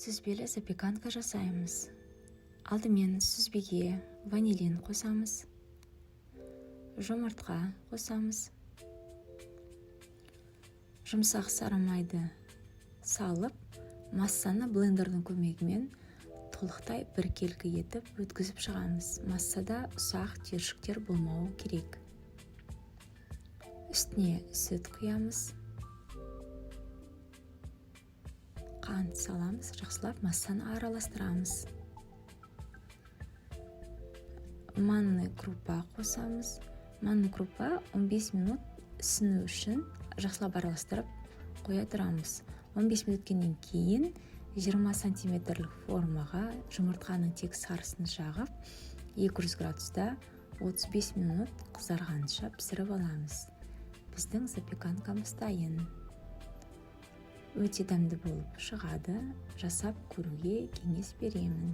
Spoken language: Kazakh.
Сүзбелі запеканка жасаймыз. Алдымен сүзбеге ванилин қосамыз, жұмыртқа қосамыз, жұмсақ сары майды салып, массаны блендердің көмегімен толықтай біркелкі етіп өткізіп шығамыз. Массада ұсақ түйіршіктер болмауы керек. Үстіне сүт құямыз, қант саламыз, жақсылап массаны араластырамыз. Манный крупа қосамыз. Манный крупа 15 минут ісіну үшін жақсылап араластырып қоя тұрамыз. 15 минут өткеннен кейін 20 сантиметрлік формаға жұмыртқаның тек сарысын жағып, 200 градуста 35 минут қызарғанша пісіріп аламыз. Біздің запеканкамыз дайын. Өте дәмді болып шығады, жасап көруге кеңес беремін.